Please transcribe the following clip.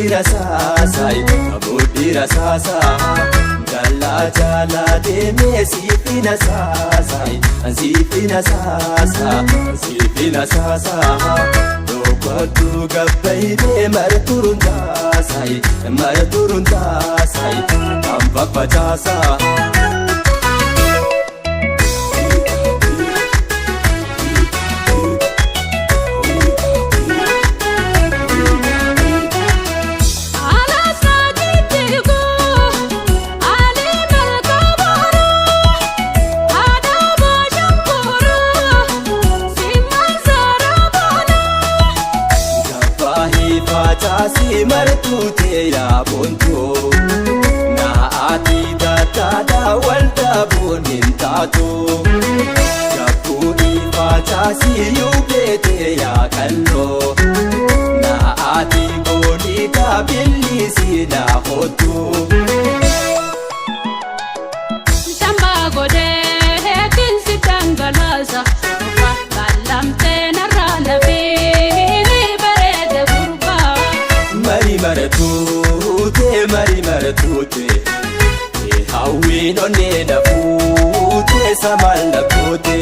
rasaasaa, kamuddii rasaasaa. Jaalaa jaalaa deemee siifina saasaa, siifina saasaa, siifina saasaa. Dhokwadhu gabbaayee marturuun taasaa, marturuun taasaa, kan faffacaasaa. Facaasii martuu teeyaa boontuu naa'aati taataadhaa waldaa booniin taatu gabbuudhii facaasii yuubee teeyaa qalloo naa'aati goonii kaabilisii naa hootu. Tambaa godhee kinsi dhangalaasa bal'amtee narraa lafee ni bareeda gurbaa. Mari maratuute, mari maratuute, hawwiin onnee na fuute samaal na goote.